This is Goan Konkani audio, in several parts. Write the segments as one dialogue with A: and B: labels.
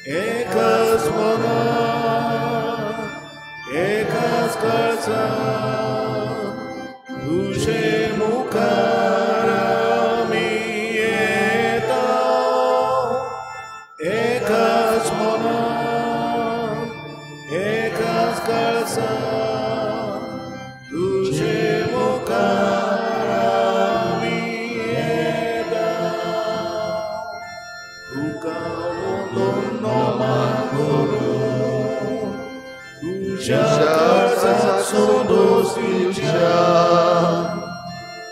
A: एकाच मनान एकाच काळजान तुजे मुखार आमी येता. एकाच मनान एकाच काळजान तुजे मुखार आमी येता. तुका नमन करून तुज्या काळजाचो दोश दिवच्या.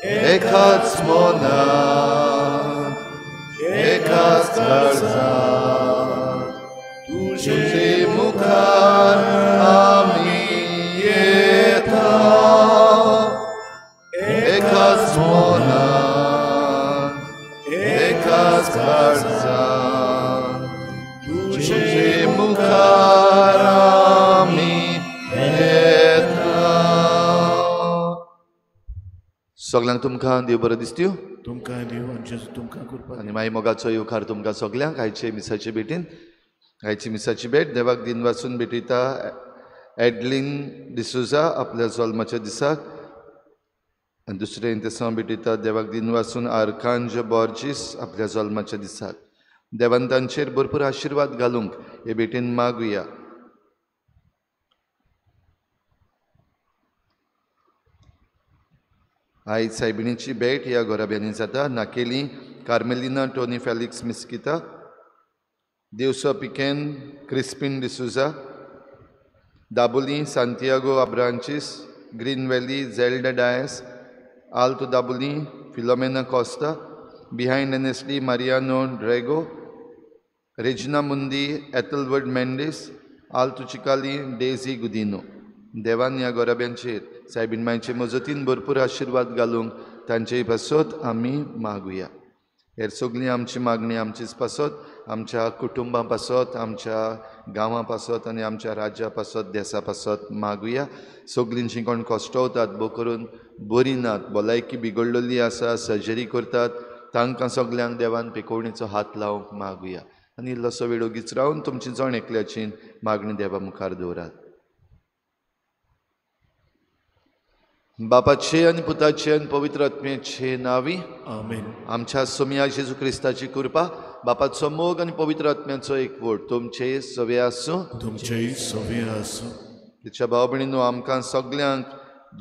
B: एकाच मनान एकाच काळजान
A: तुजे
B: मुखार आमी येता. एकाच मनान एकाच काळजान
A: तुजे
B: मुखार आमी येता. सगल्यांक तुमकां देव बरो दिसत्यो.
A: तुमकां देव आनी जेजू तुमकां कृपा.
B: आनी मागीर मोगाचो येवकार तुमकां सगल्यांक आयचे मिसाचे भेटीन. आयची मिसाची भेट देवाक दिन वाचून भेटयता एडलीन डिसोजा आपल्या जल्माच्या दिसाक. आनी दुसरें इंतेसांव भेटयता देवाक दिन वाचून आर्कांज बॉर्जीस आपल्या जल्माच्या दिसाक. देवान तांचेर भरपूर आशिर्वाद घालूंक हे भेटीन मागुया. आयज सायबिणीची भेट ह्या घराब्यांनी जाता. नाकेली कार्मेलिना टोनी फेलिक्स मिस्किता, देवसो पिकेन Crispin D'Souza, Dabolim Santiago Abrantes, Green Valley Zelda Dias, Alto Dabolim Filomena Costa, behind NSD Mariano Drago, Regina Mundi Ethelward Mendes, Alto Chicalim Daisy Godinho. देवान ह्या गोराब्यांचेर सायबीण मांयचे मजतीन भरपूर आशिर्वाद घालूंक तांचे पासत आमी मागुया. हेर सगळीं आमची मागणी आमचीच पासत, आमच्या कुटुंबां पासत, आमच्या गांवां पासत आनी आमच्या राज्या पासत, देसा पासत मागुया. सगळीं जीं कोण कश्टवतात भोव करून बरीं नात, भलायकी बिगडलेली आसा, सर्जरी करतात, तांकां सगल्यांक देवान पिकोवणेचो हात लावंक मागुया. आनी इल्लोसो वेळ ओगीच रावन तुमची जण एकल्याची मागणी देवा मुखार दवरात. बापाचे आनी पुताचे आनी पवित्र आत्म्याचे नांवी
A: आमेन.
B: आमच्या सोमया जेजू क्रिस्ताची कृपा, बापाचो मोग आनी पवित्र आत्म्याचो एकवट तुमचे सवे आसूं.
A: तुमचेय सवे आसूं.
B: तिच्या भाव भयणींनो, आमकां सगल्यांक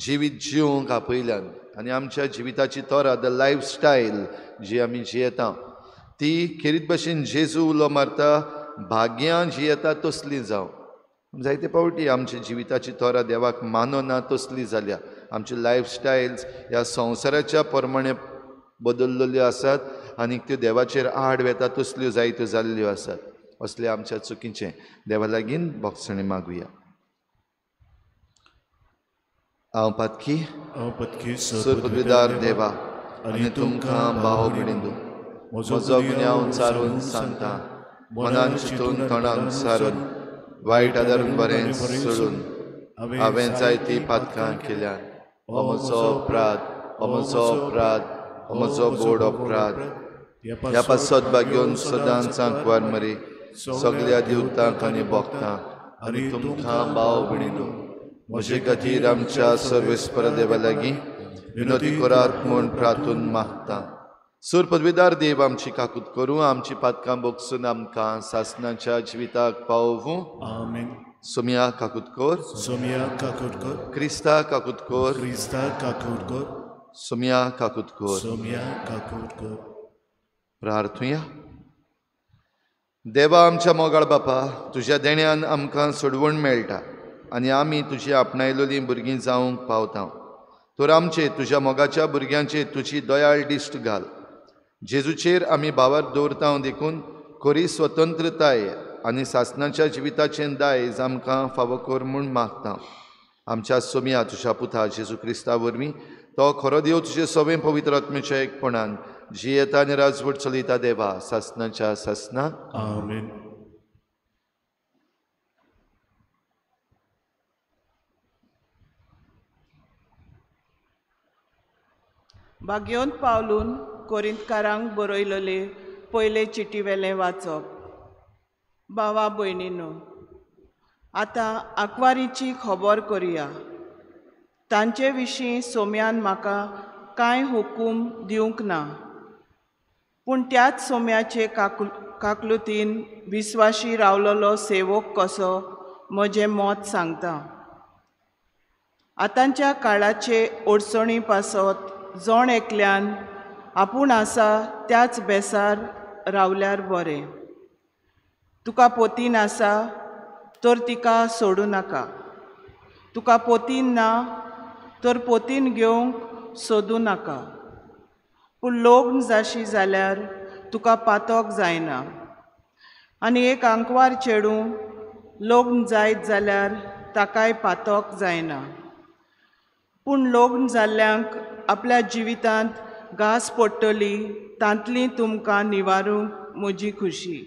B: जिवीत जिवंक आपयल्यान आनी आमच्या जिविताची तरा, the life style जी आमी जियेता ती खेरीत भशेन जेजू उलो मारता, भाग्यां जियेता तसली जावं. जायते फावटी आमच्या जिविताची तरा देवाक मानना तसली जाल्या. आमची लायफ स्टायल्स ह्या संवसाराच्या प्रमाणे बदल्लेल्यो आसात आनी त्यो देवाचेर आड वेता तसल्यो जायत्यो जाल्ल्यो आसात. असल्या आमच्या चुकीचें देवा लागीं भोगसणें मागुया. हांव पातकी,
A: हांव पातकी
B: सर्वपदवीदार देवा आनी तुमकां भाव भयणींनो म्हजो गुन्यांव चारून सांगता. मनान चिंतून तोंडान सारून वायट आदारून बरें सोडून हांवें जायतीं पातकां केल्यात. हो म्हजो अपराध, हो म्हजो अपराध, हो म्हजो बोड अपराध. ह्या पासत भाग्योन सदांच आंकवार मरी सगल्या देवतांक आनी भोगतांक आनी तुमकां भाव भयणींनो म्हजे खातीर आमच्या सर्वेस्पर देवा लागीं विनोती करात म्हूण प्रार्थून मागता. सूर पदवीदार देव आमची काकूत करूं, आमची पातकां बोगसून आमकां सासनाच्या जिविताक पावोवूं.
A: आमेन.
B: सोमया काकूत कर,
A: सोमया काकूत कर,
B: क्रिस्ता काकूत कर,
A: क्रिस्ता काकूत कर,
B: सोमया काकूत कर,
A: सोमया काकूत कर.
B: प्रार्थुया. देवा आमच्या मोगाळ बापा, तुज्या देण्यान आमकां सोडवण मेळटा आनी आमी तुजी आपणायलेलीं भुरगीं जावंक पावता. तर आमचे तुज्या मोगाच्या भुरग्यांचे तुजी दयाळ दिश्ट घाल. जेजूचेर आमी भावार दवरता देखून खरी स्वतंत्रताय आनी सासनाच्या जिविताचें दायज आमकां फावो कर म्हूण मागता. आमच्या सोमया तुज्या पुता जेजू क्रिस्ता वरवीं तो खरो देव तुजे सवें पवित्र आत्म्याच्या एकपणान जियेता आनी राजवट चलयता देवा सासनाच्या सासना.
A: आमेन.
C: भाग्योंत पावलून कोरिंतकारांक बरयलेले पयले चिटीवेलें वाचप. भावा भयणीनो, आतां आंकवारीची खबर करुया. तांचे विशीं सोम्यान म्हाका कांय हुकूम दिवंक ना, पूण त्याच सोम्याचे काकलुतीन विस्वाशी रावलेलो सेवक कसो म्हजें मत सांगता. आतांच्या काळाचे अडचणी पासत जण एकल्यान आपूण आसा त्याच बेसार रावल्यार बरें. तुका पोतीन आसा तर तिका सोडूं नाका, तुका पोतीन ना तर पोतीन घेवंक सोदूं नाका. पूण लग्न जाशी जाल्यार तुका पातक जायना, आनी एक आंकवार चेडूं लग्न जायत जाल्यार ताकाय पातक जायना. पूण लग्न जाल्ल्यांक आपल्या जिवितांत घास पडटली तांतली तुमकां निवारूंक म्हजी खुशी.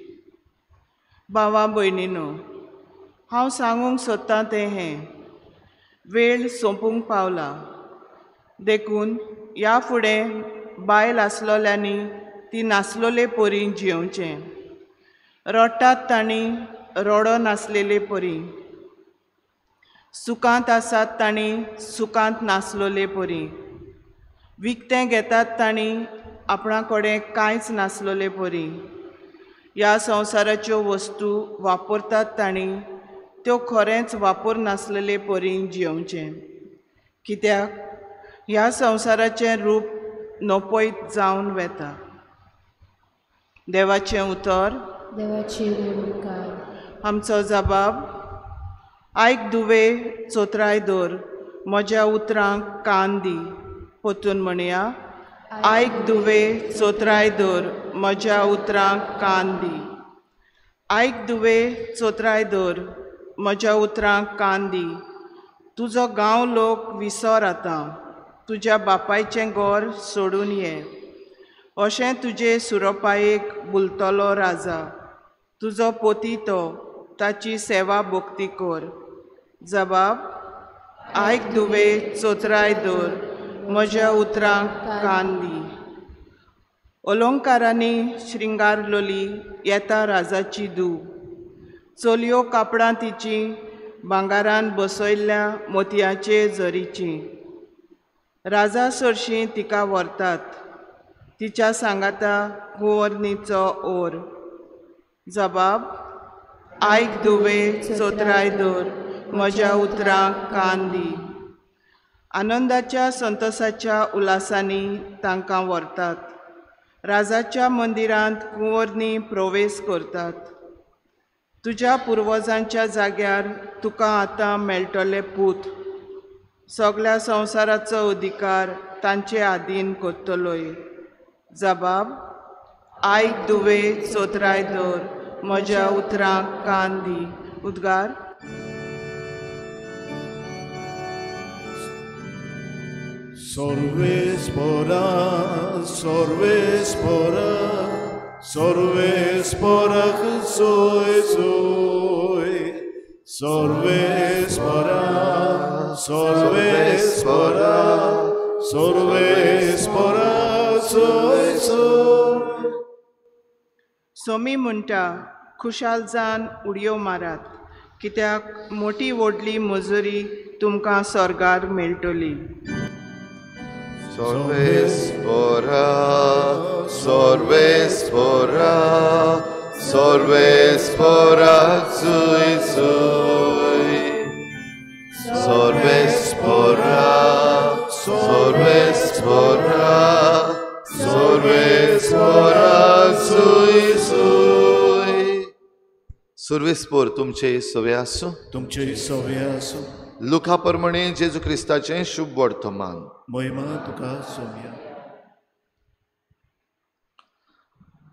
C: भावा भयणीनो, हांव सांगूंक सोदतां तें हें, वेळ सोंपूंक पावला, देखून ह्या फुडें बायल आसलोल्यांनी ती नासलोले परी जियोवचें. रडटात तांणी रडो नासलेले परी, सुखांत आसात तांणी सुखांत नासलोले परी, विकतें घेतात तांणी आपणा कडेन कांयच नासलोले परी, ह्या संवसाराच्यो वस्तू वापरतात तांणी त्यो खरेंच वापर नासलेले परी जियोवचें. कित्याक ह्या संवसाराचें रूप नपयत जावन वेता. देवाचें उतर.
D: देवाचे गुणगान.
C: आमचो जबाब. आयक दुवे चोत्राय दवर, म्हज्या उतरांक कान दी. परतून म्हणया, आयक दुवे चोत्राय दवर, म्हज्या उतरांक कान दी. आयक दुवे चोत्राय दवर, म्हज्या उतरांक कान दी. तुजो गांव लोक विसर आतां, तुज्या बापायचें घर सोडून ये. अशें तुजे सुरोपायेक बुलतलो राजा, तुजो पोती तो, ताची सेवा भक्ती कर. जबाब. आयक दुवे चोत्राय दवर, म्हज्या उतरांक कान दी. अलंकारांनी श्रृंगारलोली येता राजाची धूव, चलयो कापडां तिची भांगारान बसयल्ल्या मोतयाचे जरीचीं. राजा सरशीं तिका व्हरतात, तिच्या सांगाता कुंवरनीचो ओर. जबाब. आयक दुवे चोत्राय दवर, म्हज्या उतरांक कान दी. आनंदाच्या संतोसाच्या उल्हासांनी तांकां व्हरतात, राजाच्या मंदिरांत कुंवरनी प्रवेश करतात. तुज्या पुर्वजांच्या जाग्यार तुका आतां मेळटले पूत, सगळ्या संवसाराचो अधिकार तांचे आदीन करतलोय. जबाब. आयक दुवे चोत्राय दवर, म्हज्या उतरांक कान दी. उद्गार.
A: Sorvespora, sorvespora, sorvespora, soy, soy. Sorvespora, sorvespora, sorvespora, soy, soy.
C: Somi म्हणटा, खुशाल जावन उडयो मारात, कित्याक मोटी व्हडली मजुरी तुमकां स्वर्गार मेळटली.
B: Sorvespora, sorvespora, sorvespora, sui, sui. Sorvespora, sorvespora, sorvespora, sui, sui. सुर्वेस्पोर तुमचे सवे आसूं.
A: तुमचे सवे आसूं.
B: लुका प्रमाणे जेजू क्रिस्ताचें शुभ वर्तमान.
A: महिमा तुका सोम्या.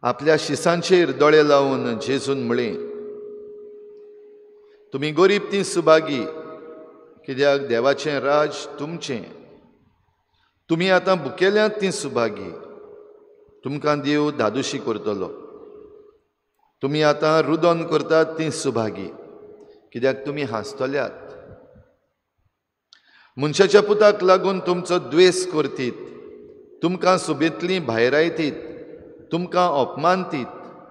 B: आपल्या शिसांचेर दोळे लावन जेजून म्हळें, तुमी गरीब ती सुभागी, कित्याक देवाचें राज तुमचें. तुमी आतां भुकेल्यात ती सुभागी, तुमकां देव धादोशी करतलो. तुमी आतां रुदन करतात ती सुभागी, कित्याक तुमी हांसतल्यात. मनशाच्या पुताक लागून तुमचो द्वेस करतीत, तुमकां सुबेंतलीं भायरायतीत, तुमकां अपमानतीत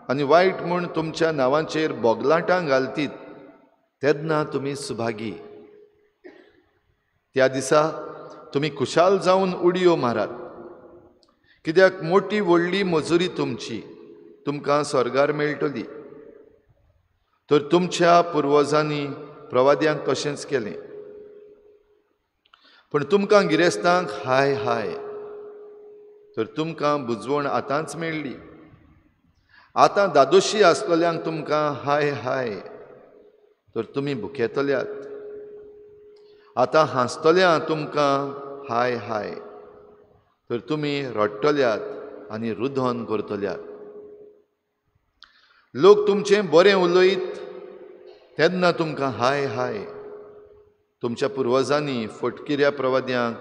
B: आनी वायट म्हूण तुमच्या नांवाचेर बोगलाटां घालतीत तेन्ना तुमी सुभागी. त्या दिसा तुमी खुशाल जावन उडयो मारात, कित्याक मोटी व्हडली मजुरी तुमची तुमकां स्वर्गार मेळटली. तर तुमच्या पुर्वजांनी प्रवाद्यांक तशेंच केलें. पूण तुमकां गिरेस्तांक हाय हाय, तर तुमकां बुजवण आतांच मेळ्ळी. आतां दादोशी आसलेल्यांक तुमकां हाय हाय, तर तुमी भुकेतल्यात. आतां हांसतल्या तुमकां हाय हाय, तर तुमी रडटल्यात आनी रुधन करतल्यात. लोक तुमचें बरें उलयत तेन्ना तुमकां हाय हाय, तुमच्या पुर्वजांनी फटकिऱ्या प्रवाद्यांक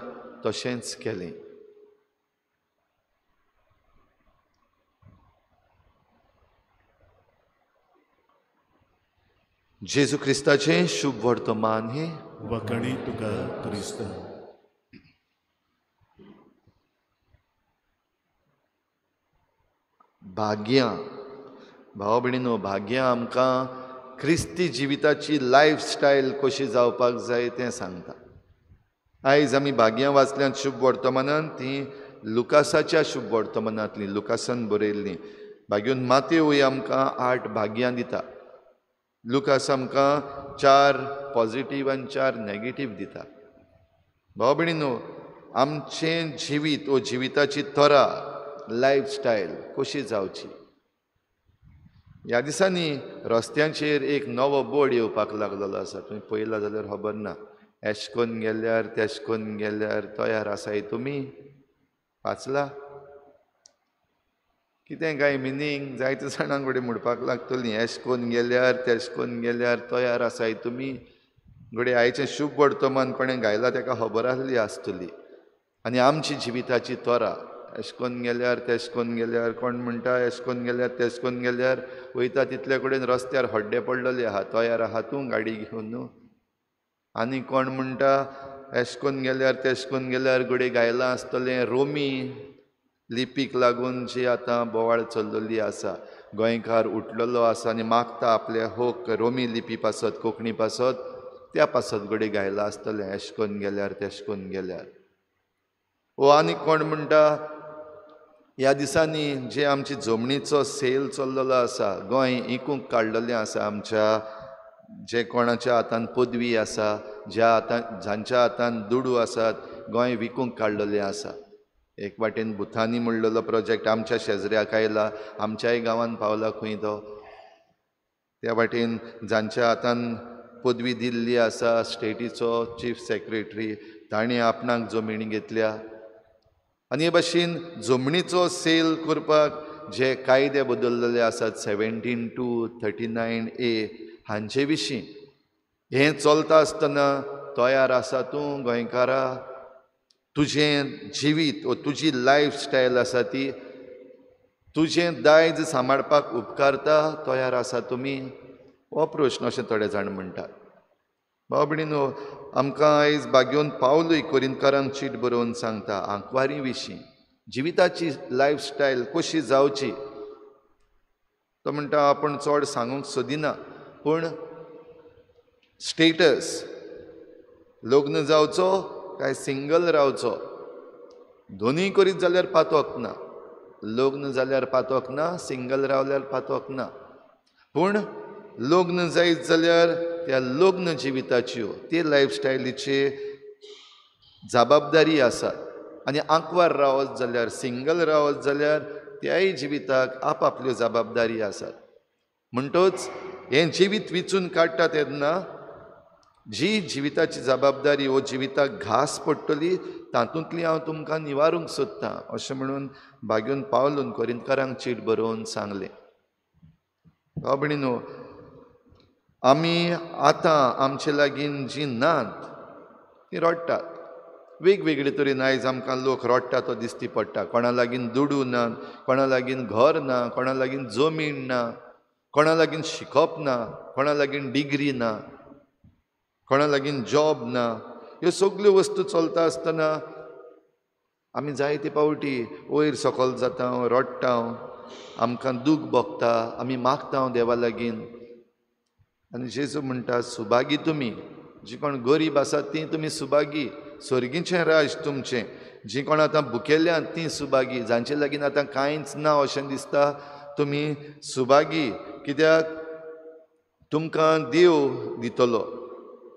B: तशेंच केलें. जेजू क्रिस्ताचें शुभ वर्तमान हें.
A: वखणी तुका क्रिस्त.
B: भाग्यां भाव भयणीनो, भाग्यां आमकां क्रिस्ती जिविताची लायफस्टायल कशी जावपाक जाय तें सांगता. आयज आमी भाग्यां वाचल्यांत शुभ वर्तमानान, तीं लुकासाच्या शुभ वर्तमानांतलीं, लुकासान बरयल्लीं. भाग्यून मातेवूय आमकां 8 भाग्यां दिता. लुकास आमकां 4 पॉजिटीव आनी 4 नॅगेटीव दिता. भाव भयणीनो, आमचें जिवीत वो जिविताची तरा, लायफस्टायल कशी जावची. ह्या दिसांनी रस्त्यांचेर एक नवो बोर्ड येवपाक लागलेलो आसा, तुमी पळयला जाल्यार खबर ना. एश कोन गेल्यार तेश कोन गेल्यार तयार आसाय तुमी, वाचला कितें काय मिनींग? जायते जाणां कडेन म्हणपाक लागतलीं, एश कोन गेल्यार तेश कोन गेल्यार तयार आसाय तुमी. घडये आयचें शुभ वर्तमान कोणें गायला तेका खबर आसली आसतली. आनी आमची जिविताची तरा, एश कोन गेल्यार तेश कोन गेल्यार, कोण म्हणटा एश कोन गेल्यार तेश कोन गेल्यार, वयता तितले कडेन रस्त्यार हड्डे पडलेले आहा, तयार आहा तूं गाडी घेवन न्हू. आनी कोण म्हणटा एश कोन गेल्यार तेश कोन गेल्यार, घडये गायलां आसतलें रोमी लिपीक लागून जी आतां बोवाळ चल्लेली आसा. गोंयकार उठलेलो आसा आनी मागता आपल्या होक रोमी लिपी पासत, कोंकणी पासत, त्या पासत घडये गायलां आसतलें एश कोन गेल्यार तेश कोन गेल्यार. ओ आनी कोण म्हणटा ह्या दिसांनी जे आमची जमनीचो सेल चल्लेलो आसा, गोंय इकूंक काडलेलें आसा, आमच्या जे कोणाच्या हातान पदवी आसा, ज्या हातान जांच्या हातान दुडू आसात, गोंय विकूंक काडलेलें आसा. एक वाटेन भुतानी म्हणलेलो प्रोजेक्ट आमच्या शेजऱ्याक आयला, आमच्याय गांवान पावला खंय तो. त्या वाटेन जांच्या हातान पदवी दिल्ली आसा स्टेटीचो चीफ सेक्रेटरी, ताणें आपणाक जमीन घेतल्या. आनी हे भाशेन जमनीचो सेल करपाक जे कायदे बदललेले आसात 17(2), 39A हांचे विशीं हें चलता आसतना तयार आसा तूं गोंयकारा? तुजें जिवीत वो तुजी लायफस्टायल आसा ती तुजें दायज सांबाळपाक उपकारता? तयार आसा तुमी? हो प्रश्न अशें थोडे जाण म्हणटात. भाव भयणीनो, आमकां आयज बागेवन पावलूय कोरिंतकारांक चीट बरोवन सांगता आंकवारी विशीं, जिविताची लायफस्टायल कशी जावची. तो म्हणटा आपूण चड सांगूंक सोदिना, पूण स्टेटस, लग्न जावचो काय सिंगल रावचो, दोनूय करीत जाल्यार पातोक ना, लग्न जाल्यार पातोक ना, सिंगल रावल्यार पातोक ना. पूण लग्न जायत जाल्यार त्या लग्न जिविताच्यो ते लायफस्टायलीची जबाबदारी आसा. आनी आंकवार रावत जाल्यार, सिंगल रावत जाल्यार त्याय जिविताक आपआपल्यो जबाबदारी आसात. म्हणटच हें जिवीत विचून काडटा तेन्ना जी जिविताची जबाबदारी वो जिविताक घास पडटली तातूंतली हांव तुमकां निवारूंक सोदतां अशें म्हणून बागेवन पावलून कोरिंतकारांक चीट बरोवन सांगलें. भाव भयणीनो, आमी आतां आमचे लागीं जीं नात तीं रडटात. वेगवेगळे तरेन आयज आमकां लोक रडटा तो दिसती पडटा. कोणा लागीं दुडू ना, कोणा लागीं घर ना, कोणा लागीं जमीन ना, कोणा लागीं शिकप ना, कोणा लागीं डिग्री ना, कोणा लागीं जॉब ना. ह्यो सगल्यो वस्तू चलता आसतना आमी जायते पावटी वयर सकयल जाता, रडटा. आमकां दूख भोगता, आमी मागता देवा लागीं. आनी जेजू म्हणटा सुभागी तुमी जी कोण गरीब आसात ती तुमी सुभागी, स्वर्गीचें राज तुमचें. जी कोण आतां भुकेल्यात ती सुभागी, जांचे लागीं आतां कांयच ना अशें दिसता तुमी सुभागी, कित्याक तुमकां देव दितलो.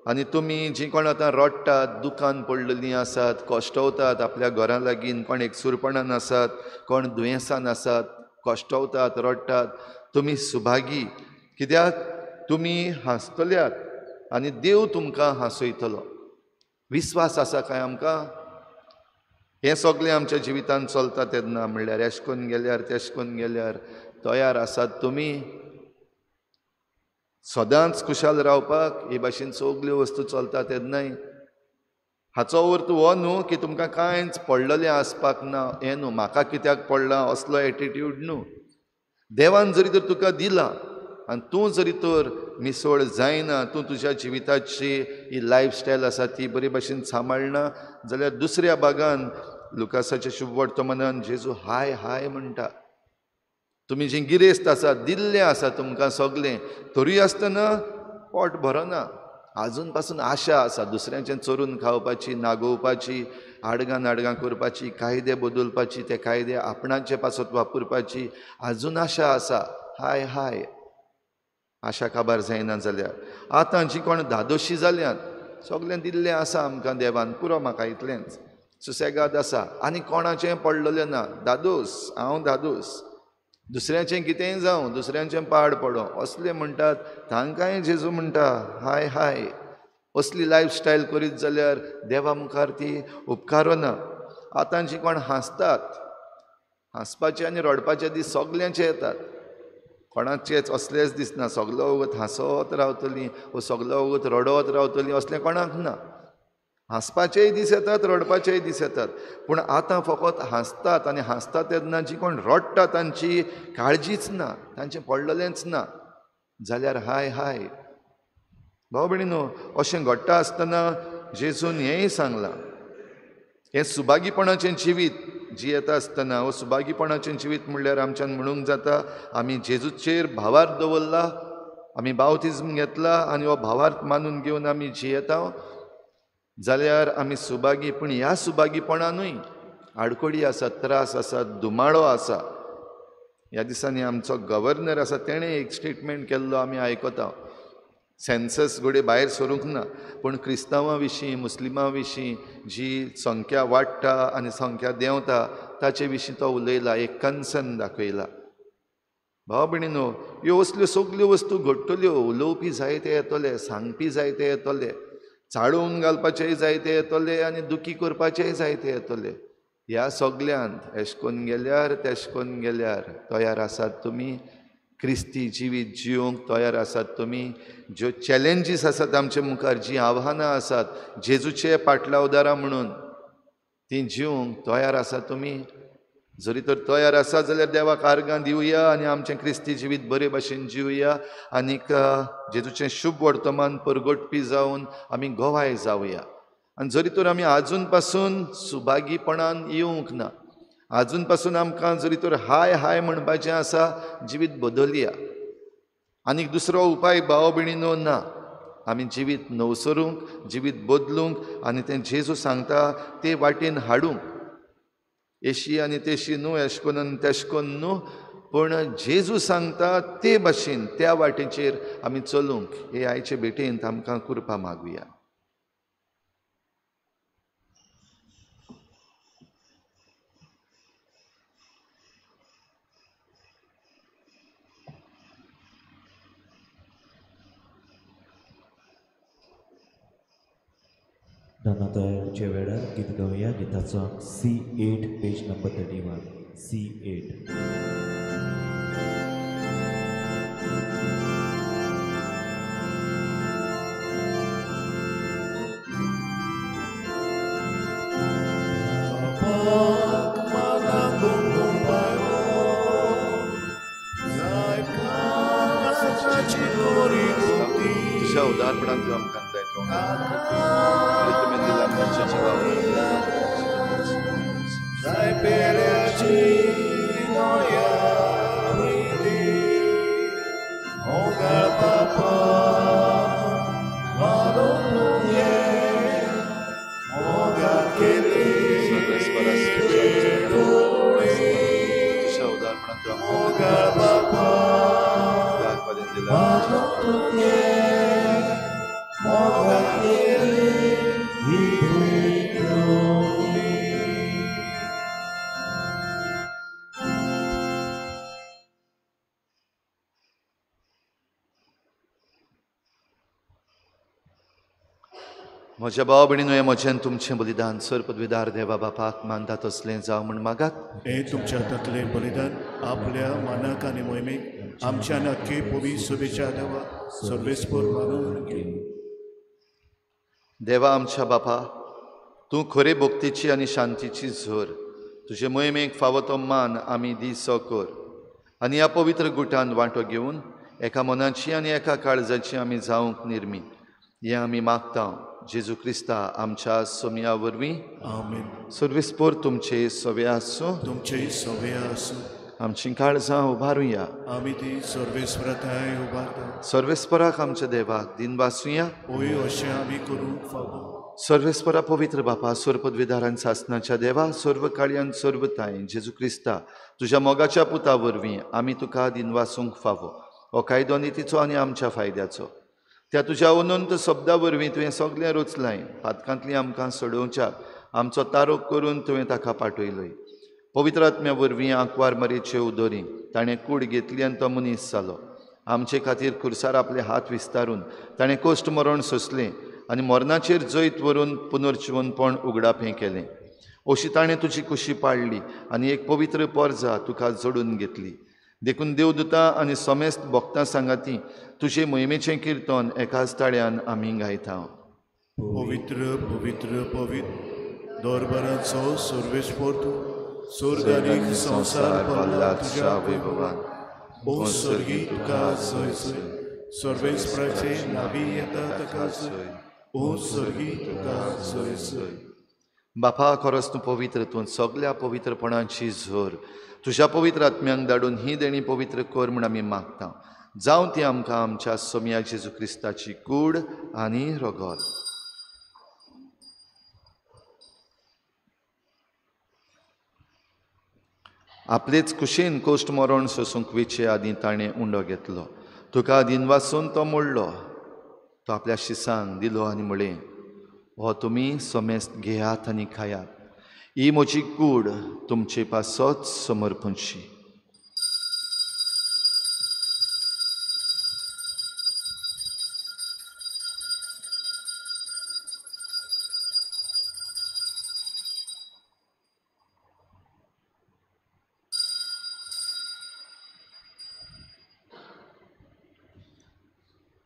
B: आनी तुमी जी कोण आतां रडटात, दुकान पडलेलीं आसात, कश्टवतात आपल्या घरां लागीं, कोण एकसुरपणान आसात, कोण दुयेंसान आसात, कश्टवतात, रडटात, तुमी सुभागी, कित्याक तुमी हांसतल्यात आनी देव तुमकां हांसयतलो. विस्वास आसा काय आमकां? हें सगळें आमच्या जिवितांत चलता तेन्ना म्हणल्यार एश कोन्न गेल्यार तेश कोन्न गेल्यार तयार आसात तुमी सदांच खुशाल रावपाक? हे भाशेन सगल्यो वस्तू चलता तेन्नाय. हाचो अर्थ हो न्हू की तुमकां कांयच पडलेलें आसपाक ना, हें न्हू, म्हाका कित्याक पडलां असलो एटिट्यूड न्हू. देवान जरी तर तुका दिलां आनी तूं जरी तर मिसळ जायना, तूं तुज्या जिविताची ही लायफस्टायल आसा ती बरे भाशेन सांबाळना जाल्यार दुसऱ्या भागान लुकासाच्या शुभ वर्तमानान जेजू हाय हाय म्हणटा, तुमी जी गिरेस्त आसा, दिल्लें आसा तुमकां सगळें, तरूय आसतना पोट भरना, आजून पासून आशा आसा दुसऱ्यांचें चोरून खावपाची, नागोवपाची, आडगां नाडगां करपाची, कायदे बदलपाची, ते कायदे आपणाचे पासत वापरपाची आजून आशा आसा. हाय हाय, आशा काबार जायना जाल्यार आतां जी कोण धादोशी जाल्यात, सगळें दिल्लें आसा आमकां देवान, पुरो म्हाका इतलेंच, सुसेगाद आसा आनी कोणाचें पडलेलें ना, धादोस, हांव धादोस, दुसऱ्याचें कितेंय जावं, दुसऱ्यांचें पाड पडों असलें म्हणटात तांकांय जेजू म्हणटा हाय हाय. असली लायफस्टायल करीत जाल्यार देवा मुखार ती उपकारना. आतां जी कोण हांसतात, हांसपाचे आनी रडपाचे दीस सगल्यांचे येतात, कोणाचेच असलेच दिसना, सगलो वगत हांसत रावतलीं वो सगलो वगत रडत रावतलीं असलें कोणाक ना. हांसपाचेय दीस येतात, रडपाचेय दीस येतात, पूण आतां फकत हांसतात आनी हांसतात तेन्ना जी कोण रडटा तांची काळजीच ना, तांचें पडलेलेंच ना जाल्यार हाय हाय. भाव भयणीनो, अशें घडटा आसतना जेजून हेंय सांगलां, हें सुभागीपणाचें जिवीत जियेता आसतना, हो सुभागीपणाचें जिवीत म्हणल्यार आमच्यान म्हणूंक जाता आमी जेजूचेर भावार्थ दवरला, आमी बावतिज्म घेतला आनी हो भावार्थ मानून घेवन आमी जियेता जाल्यार आमी सुभागी. पूण ह्या सुभागीपणानूय आडखळी आसा, त्रास आसा, दुमाळो आसा. ह्या दिसांनी आमचो गव्हर्नर आसा तेणें एक स्टेटमेंट केल्लो आमी आयकता, सेन्सस घडये भायर सरूंक ना, पूण क्रिस्तांवां विशीं, मुस्लिमां विशीं जी संख्या वाडटा आनी संख्या देंवता ताचे विशीं तो उलयला, एक कन्सर्न दाखयला. भाव भयणीनो, ह्यो असल्यो सगल्यो वस्तू घडटल्यो, उलोवपी जायते येतले, सांगपी जायते येतले, चाळोवन घालपाचेय जायते येतले आनी दुखी करपाचेय जायते येतले. ह्या सगल्यांत एश कोन्न गेल्यार तेश कोन्न गेल्यार तयार आसात तुमी क्रिस्ती जिवीत जिवंक? तयार आसात तुमी? ज्यो चॅलेंजीस आसात आमचे मुखार, जीं आव्हानां आसात जेजूचे पाटलावदारां म्हणून, तीं जिवंक तयार आसात तुमी? जरी तर तयार आसा जाल्यार देवाक आर्गां दिवया आनी आमचें क्रिस्ती जिवीत बरे भाशेन जिवया आनीक जेजूचें शुभ वर्तमान परगटपी जावन आमी गवाय जावया. आनी जरी तर आमी आजून पासून सुभागीपणान येवंक ना, आजून पासून आमकां जरी तर हाय हाय म्हणपाचें आसा, जिवीत बदलया. आनीक दुसरो उपाय भाव भयणीनो ना. आमी जिवीत नवसरूंक, जिवीत बदलूंक आनी तें जेजू सांगता ते वाटेन हाडूंक, एशी आनी तेशी न्हू, एश कोन्न आनी तेश कोन्न न्हू, पूण जेजू सांगता ते भाशेन त्या वाटेचेर आमी चलूंक हे आयचे भेटेंत आमकां कृपा मागुया.
E: दानाताच्या वेळार गीत गावया. गिताचो C8 page number 31 C8.
B: तुझ्या उदारपणान तूं आमकां जायतो
A: जाय पेल्याची नोया मोगाळ बापा मानून तुवें मोगा केली
B: तुझ्या उदारपणान तूं
A: मोगाळ बापा मानून तुवें मोगा केली ही भेटवणी.
B: म्हज्या भाव भयणीनो, हें म्हजें तुमचें बलिदान सर पदवीदार देवा बापाक मानता तसलें जावं म्हूण मागात.
A: हे तुमच्या हातांतलें बलिदान आपल्या मानाक आनी मोहिमेक आमच्या नक्की पवी शुभेच्छा देवा सर्वेस्पर मानून घेवं.
B: देवा आमच्या बापा, तूं खरे भक्तीची आनी शांतीची झर, तुजे मोहिमेक फावो तो मान आमी दिसो कर आनी ह्या पवित्र गुटान वांटो घेवन एका मनाची आनी एका काळजाची आमी जावंक निर्मी, हें आमी मागता जेजू क्रिस्ता आमच्या सोमया वरवीं.
A: आमेन.
B: सर्वेस्पर तुमचे सवे आसूं.
A: तुमचे सवे आसूं.
B: आमची काळजां उबारुया.
A: आमी ती सर्वेस्पराताय उबारता.
B: सर्वेस्पराक आमच्या देवाक दिनवासुया.
A: ओय अशें आमी करूंक फावो.
B: सर्वेस्परा पवित्र बापा, सर्व पदवीदारान सासनाच्या देवा, सर्व काळयान सर्व ताय जेजू क्रिस्ता तुज्या मोगाच्या पुता वरवीं आमी तुका दिनवासूंक फावो. हो कायदो नितीचो आनी आमच्या फायद्याचो. त्या तुज्या अनंत शब्दा वरवीं तुवें सगळें रचलाय. पातकांतली आमकां सोडोवच्याक आमचो तारोक करून तुवें ताका पाठयलोय. पवित्र आत्म्या वरवीं आंकवार मरेचे उदोरी ताणें कूड घेतली आनी तो मनीस जालो. आमचे खातीर खुर्सार आपले हात विस्तारून ताणें कश्ट मरण सोंसलें आनी मरणाचेर जैत व्हरून पुनर्जिवनपण उगडापें केलें. अशी ताणें तुजी कुशी पाडली आनी एक पवित्र परजा तुका जोडून घेतली. देखून देवदूतां आनी समेस्त भक्तां सांगाती तुजे मोहिमेचें किर्तन एकाच ताळ्यान आमी गायता.
A: पवित्र पवित्र पवित्र दरबाराचो सर्वेस्पर तूं, स्वर्ग आनी संवसार भरला तुज्या वैभवान. ओ स्वर्गी तुका जय जय, सर्वेस्पराचे नावी येता ताका जय. ओ स्वर्गी तुका जय जय.
B: बापा, खरोच तूं पवित्र, तूं सगल्या पवित्रपणाची झर. तुज्या पवित्र आत्म्यांक धाडून ही देणी पवित्र कर म्हूण आमी मागता. जावं ती आमकां आमच्या सोमया जेजू क्रिस्ताची कूड आनी रगत. आपलेच कुशीन कोश्ट मरण सोसूंक वेचे आदीं ताणें उंडो घेतलो. तुका दिनवासून तो मोडलो. तो आपल्या शिसांक दिलो आनी म्हळें, हो तुमी समेस्त घेयात आनी खायात. ही म्हजी कूड तुमचे पासत समर्पणशी.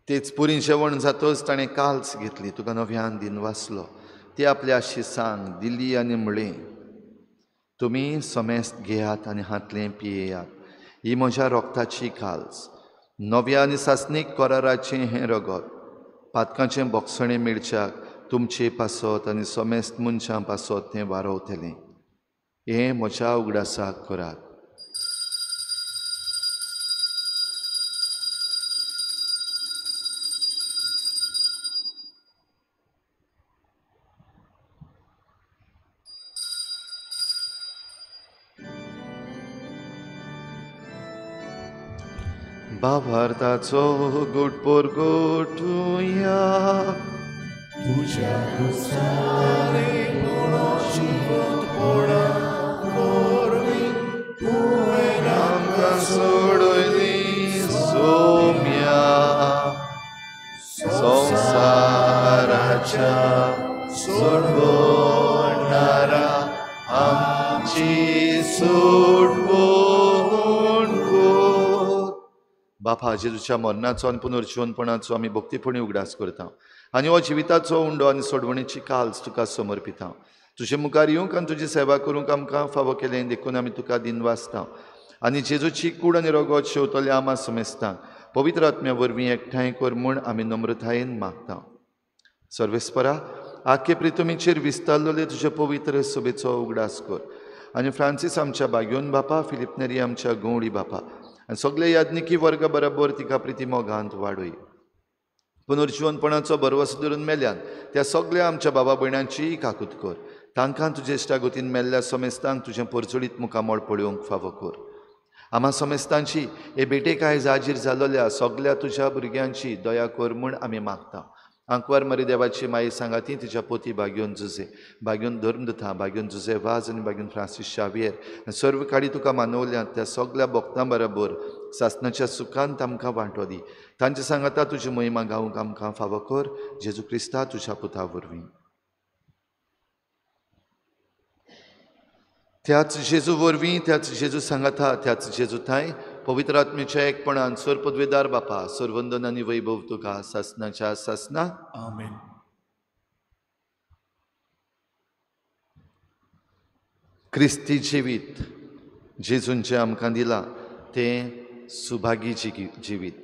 B: तेच पुरी जेवण जातच ताणें काल्स घेतली. तुका नव्यान दिनवासलो. ती आपल्या शिसांक दिली आनी म्हळें, तुमी समेस्त घेयात आनी हांतलें पियेयात. ही म्हज्या रोगताची काल्स, नव्या आनी सासणीक कराराचें हें रगत. पातकांचें बोगसणें मेळच्याक तुमचे पासत आनी समेस्त मनशां पासत तें वारोवतलें. हें म्हज्या उगडासाक करात. भावार्थाचो गुटपोर गोठुया.
A: तुज्या दुसारे जिवंतपणा वरवीं तुवें
B: आमकां सोडयली सोम्या संवसाराच्या सोडवणारा आमची सोडवण. बापा, जेजूच्या मरणाचो आनी पुनर्जिवनपणाचो आमी भक्तीपणी उगडास करता आनी हो जिविताचो उंडो आनी सोडवणेची काल्स तुका समर्पिता. तुजे मुखार येवंक आनी तुजी सेवा करूंक आमकां फावो केलें देखून आमी तुका दिनवासता आनी जेजूची कूड आनी रगत शेवतल्या आमा समेस्तांक पवित्र आत्म्या वरवीं एकठांय कर म्हूण आमी नम्रतायेन मागता. सर्वेस्परा, आखे प्रितुमीचेर विस्तारलेले तुजे पवित्र सभेचो उगडास कर आनी फ्रांसीस आमच्या बाग्योन बापा, फिलिप नेरी आमच्या गवळी बापा आनी सगळे याज्ञिकी वर्गा बरोबर तिका प्रिती मोगांत वाडय. पुनर्जिवनपणाचो भरवंसो धरून मेल्यान त्या सगळ्या आमच्या बाबा भयणांचीय काकूत कर. तांकां तुजे इश्टागतीन मेल्ल्या समेस्तांक तुजें परजळीत मुखामळ पळोवंक फावो कर. आमा समेस्तांची हे भेटेक आयज हाजीर जालोल्या सगळ्या तुज्या भुरग्यांची दया कर म्हूण आमी मागता. आंकवार मरी देवाची माई सांगाती तिच्या पोती भाग्योन जुजे, भाग्योन धर्मदुता, भाग्योन जुजे वाज आनी भाग्योन फ्रांसीस शावियर आनी सर्व काडी तुका मानवल्यात त्या सगळ्या भक्तां बरोबर सासणाच्या सुखांत आमकां वांटो दी. तांचे सांगाता तुजी महिमा गावंक आमकां फावो कर, जेजू क्रिस्ता तुज्या पुता वरवीं. त्याच जेजू वरवीं, त्याच जेजू सांगाता, त्याच जेजू थांय पवित्र आत्मेच्या एकपणान सर पदवेदार बापा सरवंदन आनी वैभव तुका सासनाच्या सासना.
A: आमेन.
B: क्रिस्ती जिवीत जेजूंचें आमकां दिलां तें सुभागी जिवीत.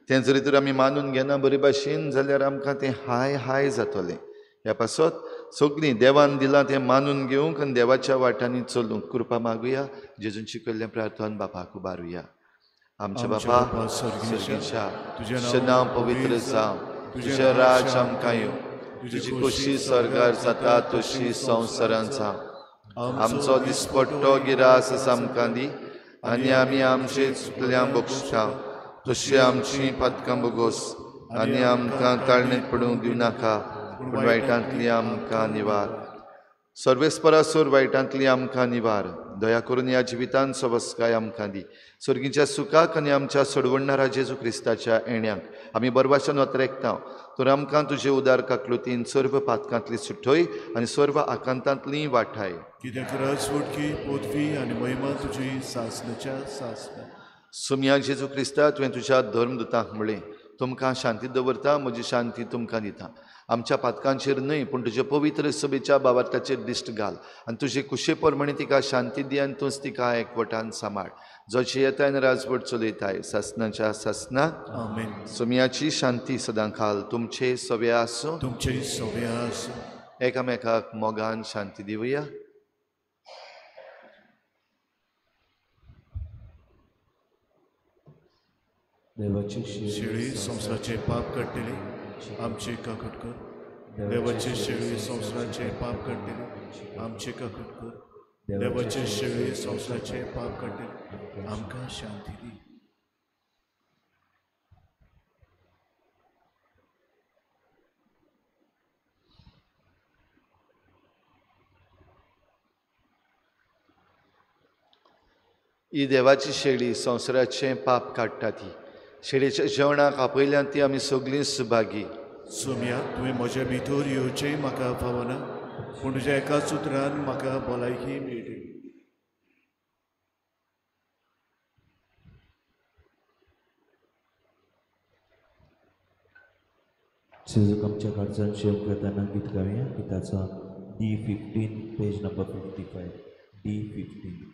B: तें जरी तर आमी मानून घेना बरे भाशेन जाल्यार आमकां तें हाय हाय जातलें. ह्या पासत सगळीं देवान दिलां तें मानून घेवंक आनी देवाच्या वाटांनी चलूंक कृपा मागुया. जेजून शिकयल्लें प्रार्थन बापाक उबारुया. आमच्या बापा स्वर्गीच्या, तुजें नांव पवित्र जावं, तुजें राज आमकां येवं, तुजी खोशी स्वर्गार जाता तशी संवसारांत जावं. आमचो दिसपट्टो गिरास आमकां दी आनी आमी आमचे चुकल्या बक्षता तशी आमची पातकां बोगोस आनी आमकां ताळणेंत पडूंक दिवं नाका, पूण वायटांतली आमकां निवार. सर्वेस्परासोर वायटांतली आमकां निवार. दया करून ह्या जिवितान सवस्काय आमकां दी. स्वर्गीच्या सुखाक आनी आमच्या सोडवणणारा जेजू क्रिस्ताच्या येण्याक आमी बरवाच्यान वतरेकता. तर आमकां तुजे उदार काकलुतीन सर्व पातकांतली सुटय आनी सर्व आकांतांतली वाठाय.
A: कित्याक राजवटकी पदवी आनी महिमा तुजी सासणाच्या सासणा.
B: सोमया जेजू क्रिस्ता, तुवें तुज्या धर्मदुतांक म्हळें, तुमकां शांती दवरता, म्हजी शांती तुमकां दिता. आमच्या पातकांचेर न्हय पूण तुजे पवित्र सभेच्या बाबार्थाचेर दिश्ट घाल आनी तुजे कुशे प्रमाणे तिका शांती दी आनी तूंच तिका एकवटान सांबाळ, जो जियेताय आनी राजवट चलयताय सासणाच्या सासना.
A: आमेन.
B: सोमयाची शांती सदां खाल तुमचे सवे आसूं,
A: तुमचे सवे आसूं.
B: एकामेकाक मोगान शांती दिवया.
E: देवाची
A: शेळी संवसाराचे पाप काडटली आमचे काकूट कर. देवाचे शेळी संवसाराचे पाप काडटली आमचे काकूट कर. देवाचे शेळी संवसाराचे पाप काडटली आमकां शांती दी.
B: ही देवाची शेळी संवसाराचें पाप काडटा ती शेळीच्या जेवणाक आपयल्यान ती आमी सगळीं सुभागी.
A: सोम्या, तुवें म्हज्या भितर येवचें म्हाका फावना, पूण तुज्या एकाच उतरान म्हाका भलायकी मेळटली.
E: जेजूक आमच्या काळजान शेवंक वेताना गीत गावया. गिताचो D15 page number 55. D15.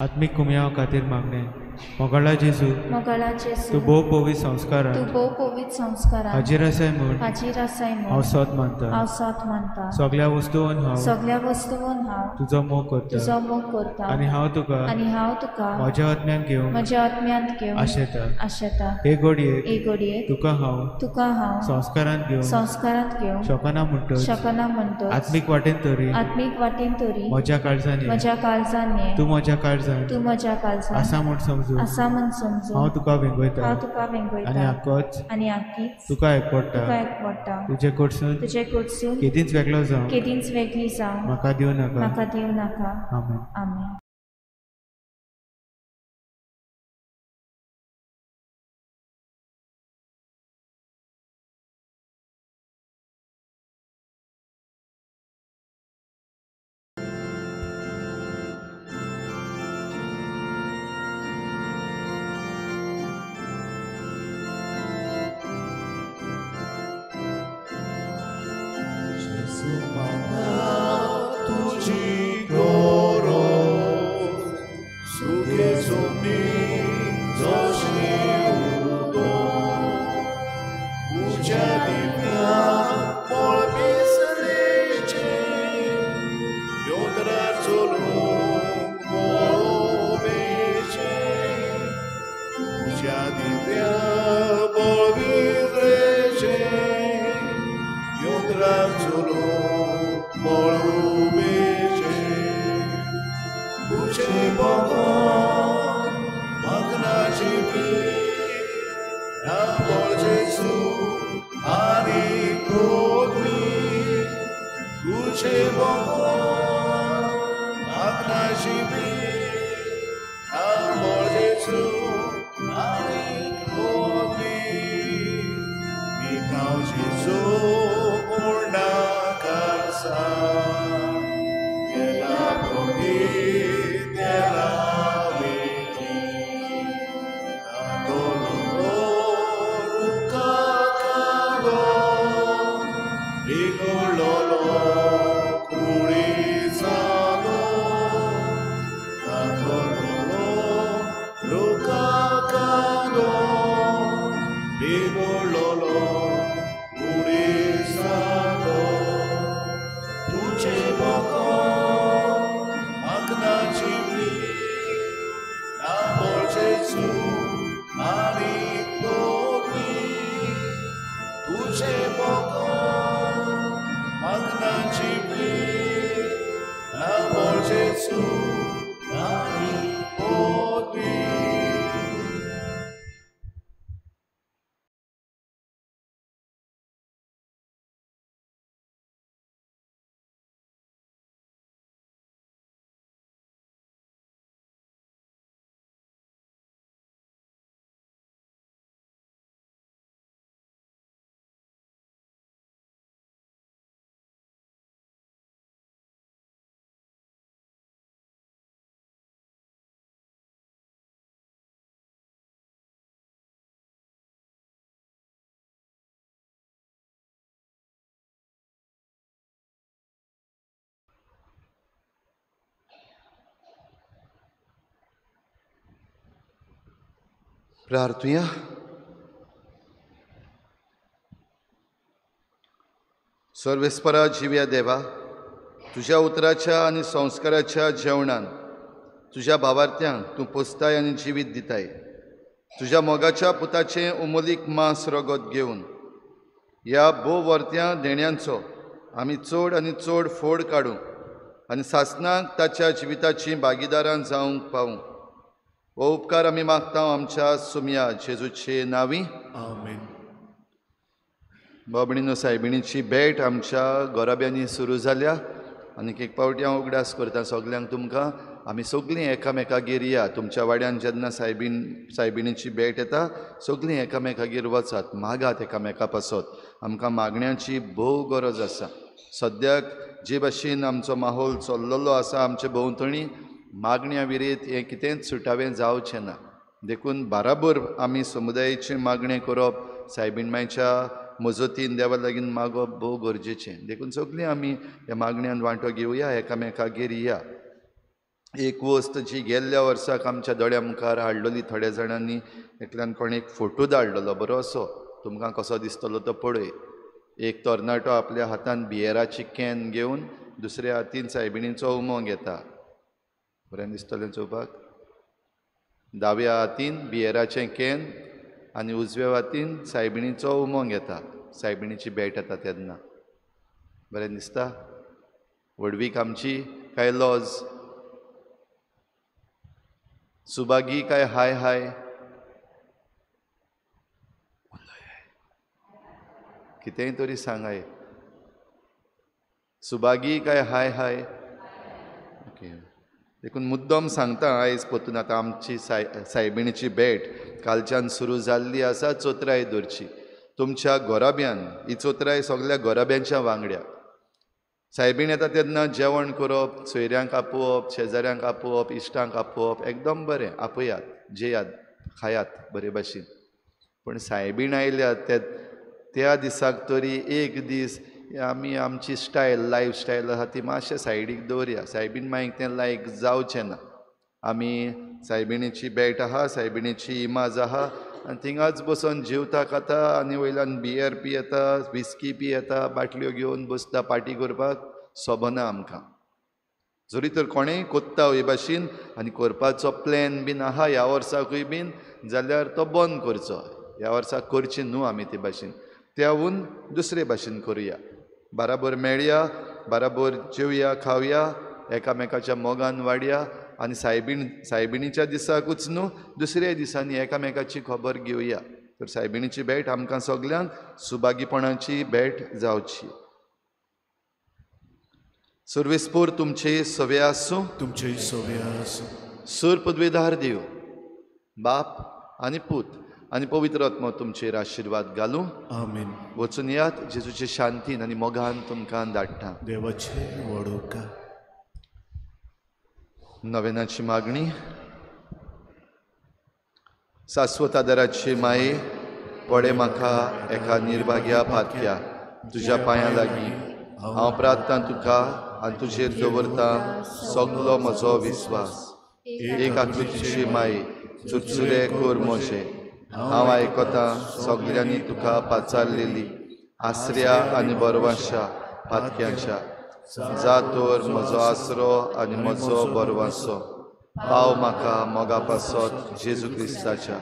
F: आत्मीक कुमयाव खातीर मागणें. मोगाळा जेजू,
G: मोगाळा जेजू,
F: तूं भोव पवित्र संस्कारान,
G: तूं भोव पवित्र संस्कारान
F: हाजीर आसाय म्हूण,
G: हाजीर आसाय म्हूण
F: हांव सोद मानता,
G: हांव सोद मानता.
F: सगळ्या वस्तून हांव,
G: सगळ्या वस्तून हांव
F: तुजो मोग करता,
G: तुजो मोग करता.
F: आनी हांव तुका,
G: आनी हांव तुका
F: म्हज्या आत्म्यान घेवन,
G: म्हज्या आत्म्यांत घेवन
F: आशेता,
G: आशेता.
F: हे घडयेक,
G: हे घडयेक
F: तुका हांव,
G: तुका हांव
F: संस्कारांत घेवन,
G: संस्कारांत घेवन
F: शकना म्हणटच,
G: शकना म्हणटच
F: आत्मीक वाटेन तरी,
G: आत्मीक वाटेन तरी
F: म्हज्या काळजान,
G: म्हज्या काळजान
F: तूं म्हज्या काळजान,
G: तूं म्हज्या काळजान
F: आसा म्हूण समजून,
G: आसा म्हूण समजून
F: हांव तुका वेंगयता,
G: हांव तुका वेंगयता.
F: आनी आकोच,
G: आनी आकीच
F: तुका एकवटा,
G: तुका एकवटा.
F: तुजे कडसून,
G: तुजे कडसून
F: केदींच वेगळो जावं,
G: केदींच वेगळी जावं
F: म्हाका दिवं नाका,
G: म्हाका दिवं नाका.
F: आमेन.
G: आमेन.
A: बोको मागना जिवी नांबो जेजू आनीक पदवी मिठाव जेजू उर्णा काळजा तेला पदी तेला वेली तातोलो रुका कालो बिगोडलो कुडी जालो तातोलो रुका कालो बिगोडलो कुडी जालो तुझे बोको मागना जिवी नांबो जेजू आनीक पदवी तुझे बोको मागना जिवी नांबो जेजू आनीक पदवी.
B: प्रार्थुया. सर्वेस्परा जिव्या देवा, तुज्या उतराच्या आनी संस्काराच्या जेवणान तुज्या भावार्थ्यांक तूं पोसताय आनी जिवीत दिताय. तुज्या मोगाच्या पुताचें उमोलीक मांस रगत घेवन ह्या भोव वर्त्या देण्यांचो आमी चड आनी चड फोड काडूं आनी सासणाक ताच्या जिविताची भागीदारां जावंक पावूं. हो उपकार आमी मागता आमच्या सुमया जेजूचे नांवी,
A: आमेन.
B: बाबणीनो, सायबिणीची भेट आमच्या गोराब्यांनी सुरू जाल्या आनीक एक पावटी हांव उगडास करता सगल्यांक तुमकां, आमी सगळीं एकामेकागेर या. तुमच्या वाड्यान जेन्ना सायबिणीची भेट येता सगळीं एकामेकागेर वचात, मागात एकामेका पासत. आमकां मागण्याची भोव गरज आसा. सद्याक जे भाशेन आमचो माहोल चल्लेलो आसा आमचे भोंवतणी, मागण्या विरेत हें कितेंच सुटावें जावचें ना. देखून बाराबर आमी समुदायाचें मागणें करप, सायबीण मायच्या मजतीन देवा लागीं मागप भोव गरजेचें. देखून सगळीं आमी ह्या मागण्यान वांटो घेवया, एकामेकागेर या. एक वस्त जी गेल्ल्या वर्साक आमच्या दोळ्या मुखार हाडलेली थोड्या जाणांनी, एकल्यान कोणें एक फोटो धाडलेलो बरो असो, तुमकां कसो दिसतलो तो पळय. एक तरणाटो आपल्या हातान बियराची can घेवन दुसऱ्या हातीन सायबिणीचो उमो घेता. बरें दिसतलें चोवपाक. दाव्या हातीन बियराचें can आनी उजव्या हातीन सायबिणीचो उमो घेता. सायबिणीची भेट येता तेन्ना बरें दिसता. व्हडवीक आमची काय लॉज, सुभागी काय हाय हाय, कितेंय तरी सांगाय. सुभागी काय हाय हाय, ओके. देखून मुद्दम सांगता आयज परतून आतां आमची सायबिणीची भेट कालच्यान सुरू जाल्ली आसा. चोत्राय दवरची तुमच्या गोराब्यान, ही चोत्राय सगल्या गोराब्यांच्या वांगड्या. सायबीण येता तेन्ना जेवण करप, सोयऱ्यांक आपोवप, शेजाऱ्यांक आपोवप, इश्टांक आपोवप एकदम बरें, आपयात, जेयात, खायात बरे भाशेन. पूण सायबीण आयल्या त्या दिसाक तरी एक दीस आमी आमची स्टायल, लायफ स्टायल आसा ती मातशें सायडीक दवरया. सायबीण मागीर तें लायक जावचें ना. आमी सायबिणीची भेट आहा, सायबिणीची इमाज आहा आनी थिंगाच बसून जेवता खाता आनी वयल्यान बियर पियेता, विस्की पियेता, बाटल्यो घेवन बसता पार्टी करपाक सोबना आमकां. जरी तर कोणेंय कोत्ता हे भाशेन आनी करपाचो प्लॅन बीन आहा ह्या वर्साकूय बीन जाल्यार तो बंद करचो. ह्या वर्साक करची न्हू आमी ते भाशेन, त्याहून दुसरे भाशेन करुया. बाराबर मेळया, बाराबर जेवया, खावया, एकामेकाच्या मोगान वाडया आनी सायबिणीच्या दिसाकूच न्हू दुसऱ्या दिसांनी एकामेकाची खबर घेवया. तर सायबिणीची भेट आमकां सगल्यांक सुभागीपणाची भेट जावची. सर्वेस्पोर तुमचे सवे आसूं,
A: तुमचे सवे आसूं.
B: सूर पदवेदार देव बाप आनी पूत आनी पवित्र आत्मो तुमचेर आशिर्वाद घालूं.
A: आमेन.
B: वचून यात, जेजूचे शांतीन आनी मोगान तुमकां धाडटा.
A: देवाचे व्हड उपकार.
B: नवेनाची मागणी. शाश्वत आदाराची माये, पडे म्हाका एका निर्भाग्या पातक्या तुज्या पांयां लागीं हांव प्रार्थना तुका आनी तुजेर दवरता सगलो म्हजो विस्वास. एक आकृतीची माये, चुरचुरे कर म्हजे. हांव आयकतां सगल्यांनी तुका पाचारलेली आसऱ्या आनी बरवाशा पातक्यांच्या. जा तर म्हजो आसरो आनी म्हजो बरवासो, पाव म्हाका मोगा पासत जेजू क्रिस्ताच्या.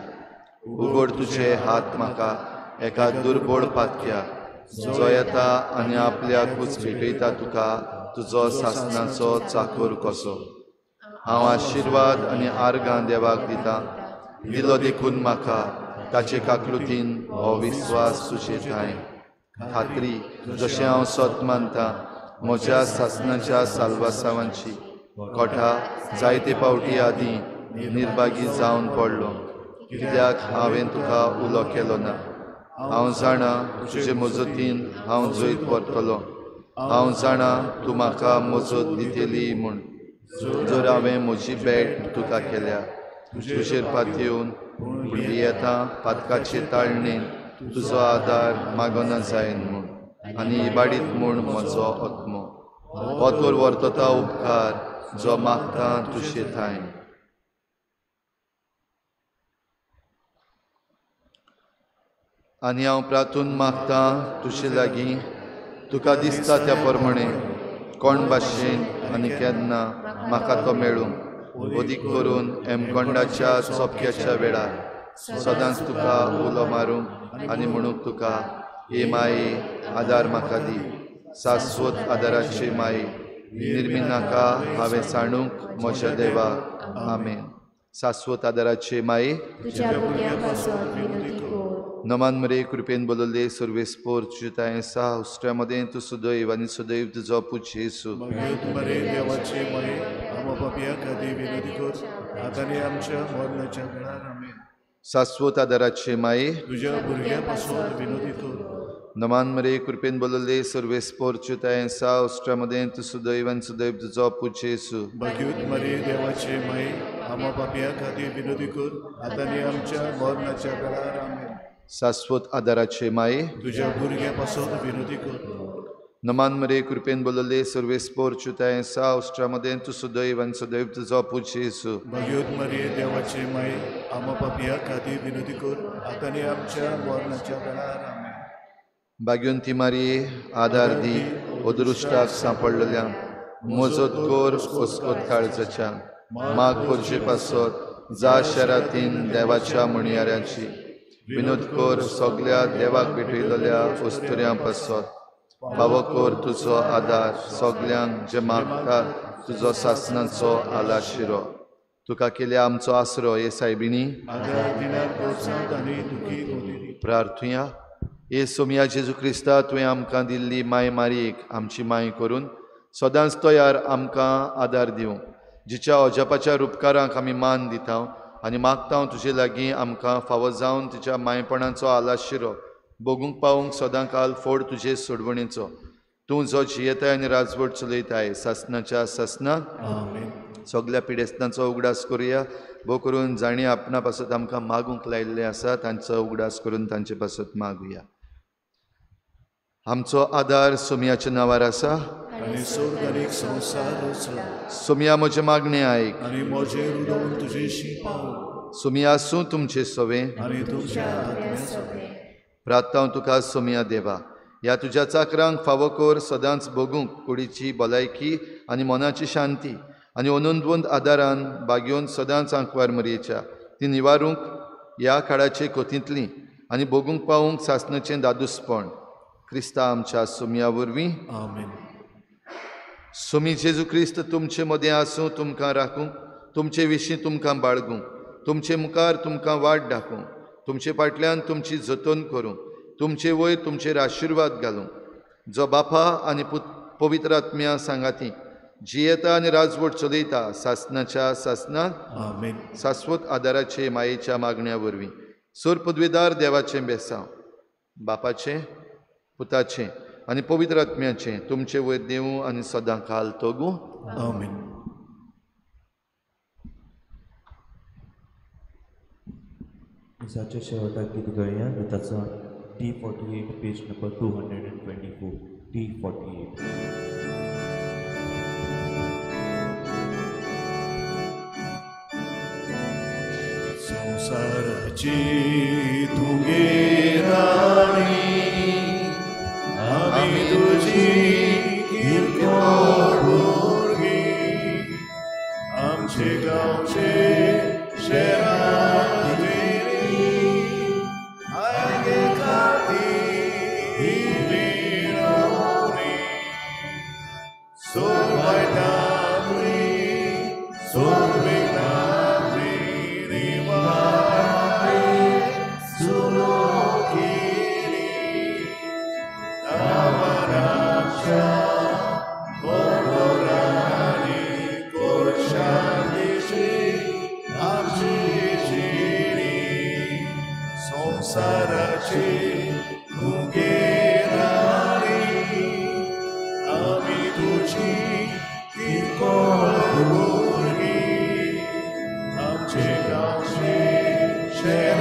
B: उगड तुजे हात म्हाका एका दुर्बळ पातक्या, जो येता आनी आपल्याकूच भेटयता तुका तुजो सासणाचो चाकोर कसो. हांव आशिर्वाद आनी आर्गां देवाक दिता, दिलो देखून म्हाका ताचे काकृतीन हो विस्वास तुजे ठांय. खात्री जशें हांव सत मानता म्हज्या सासणाच्या साल्वासावांची कोठा जायते पावटी आदीं निर्भागी जावन पडलो, कित्याक हांवें तुका उलो केलो ना. हांव जाणा तुजे मजतीन हांव जैत व्हरतलो. हांव जाणा तूं म्हाका मजत दितली म्हूण. जर हांवें म्हजी भेट तुका केल्या, तुजेर पातयेवन पूण भियेता पातकाचे ताळणेन तुजो आदार मागना जायन म्हूण आनी इबाडीत म्हूण म्हजो आत्मो. हो तर व्हरतता उपकार जो मागता तुजे ठांय. आनी हांव प्रार्थून मागता तुजे लागीं, तुका दिसता त्या प्रमाणे कोण भाशेन आनी केन्ना म्हाका तो मेळूं, अदीक करून एमकोंडाच्या चोपक्याच्या वेळार सदांच तुका उलो मारूंक आनी म्हणूंक तुका, हे माये आदार म्हाका दी. शाश्वत आदाराची माये, निर्मिनाका हांवें सांडूंक म्हज्या देवा. आमेन. शाश्वत आदाराची माये, नमान मरे कृपेन बोलले सर्वेस्पोर तुज्या सा उष्ट्या मदें तूं सदैव आनी सदैव तुजो पूत जेजू.
A: मरे देवाचे माये, आमकां पापयां खातीर विनंती कर, आतां आनी आमच्या मरणाच्या वेळार. आमेन.
B: शाश्वत आदाराचे माये,
A: तुज्या भुरग्यां पासून विनंती कर.
B: नमान मरे कृपेन बोलले सर्वेस्पोर तुज्या सा उष्ट्या मदें तूं सदैव आनी सदैव तुजो पूत जेजू.
A: भाग्यवत मरे देवाचे माये, आमकां पापयां खातीर विनंती कर, आतां आनी आमच्या मरणाच्या वेळार. आमेन.
B: शाश्वत आदाराचे माये,
A: तुज्या भुरग्यां पासून विनंती कर.
B: नमान मरे कृपेन बोलले सर्वेस्पोर तुज्या सा उष्ट्या मदें तूं सदैव आनी सदैव तुजो पूत जेजू.
A: भाग्यवत मरे देवाचे माये, आमकां पापयां खातीर विनंती कर, आतां आनी आमच्या मरणाच्या वेळार. आमेन.
B: भाग्यवंती मारये, आदार दी अदृश्टाक सांपडलेल्या, मजत कर अस्कत काळजाच्या, माग करचे पासत जा शरातीन देवाच्या म्हणयाऱ्याची, विनोद कर सगल्या देवाक भेटयलेल्या अस्तुऱ्यां पासत, फावो कर तुजो आदार सगल्यांक जे मागतात तुजो सासणाचो आलाशिरो. तुका केल्या आमचो आसरो हे सायबिणी. प्रार्थुया. हे सोमया जेजू क्रिस्ता, तुवें आमकां दिल्ली माय मारयेक आमची माय करून सदांच तयार आमकां आदार दिवंक, जिच्या अजापाच्या रुपकारांक आमी मान दिता आनी मागता तुजे लागीं आमकां फावो जावन तिच्या मायपणाचो आलाशिरो भोगूंक पावूंक सदां काल फोड तुजे सोडवणेचो. तूं जो जियेताय आनी राजवट चलयताय सासणाच्या सासणाक. सगल्या पिडेस्तांचो उगडास करुया, भोव करून जाणी आपणा पासत आमकां मागूंक लायिल्ले आसा तांचो उगडास करून तांचे पासत मागुया. आमचो आदार सोमयाच्या नांवार आसा.
A: आनी स्वर्ग आनी संवसार रचला.
B: सोमया म्हजें मागणें आयक
A: आनी म्हजें रुदोवन तुजेशी पावूं.
B: सोमया आसूं तुमचें सवें
A: आनी तुमच्या आत्म्या सवें.
B: प्रार्थना तुका सोमया देवा, ह्या तुज्या चाकरांक फावो कर सदांच भोगूंक कुडीची भलायकी आनी मनाची शांती आनी अनंतवंत आदारान बागेवन सदांच आंकवार मरयेच्या ती निवारूंक ह्या काळाचे कोतींतली आनी भोगूंक पावूंक सासणाचें दादूसपण क्रिस्ता आमच्या सोमया वरवीं.
A: आमेन.
B: सोमी जेजू क्रिस्त तुमचे मदें आसूं, तुमकां राखूंक, तुमचे विशीं तुमकां बाळगूंक, तुमचे मुखार तुमकां वाट दाखोवंक, तुमचे फाटल्यान तुमची जतन करूंक, तुमचे वयर तुमचेर आशिर्वाद घालूंक, जो बापा आनी पूत पवित्र आत्म्या सांगाती जियेता आनी राजवट चलयता सासनाच्या सासनाक.
A: आमेन.
B: शाश्वत आदाराचे मायेच्या मागण्या वरवीं सोर पदवेदार देवाचें बेसांव बापाचें पुताचें आनी पवित्र आत्म्याचें तुमचे वयर देवूं आनी सदां काल तगूं.
A: आमेन.
E: मिसाच्या शेवटाक गीत गावया. गिताचो D48 page number 224 D48.
A: संवसाराची तुगे राणी आमी तुजी किरकोळ भुरगीं आमचे गांवचे शेरांत आयगे खातीर विणवणी सोर वायटांतली सोर विघ्नांतली निवारली सुलोकिनी नांवान आमच्या कोरकोरांनी कोरशांतीशी आमची जिणी संवसाराची तुगे राणी आमी तुजी किरकोळ भुरगीं आमचे गांवचे शेरांतली.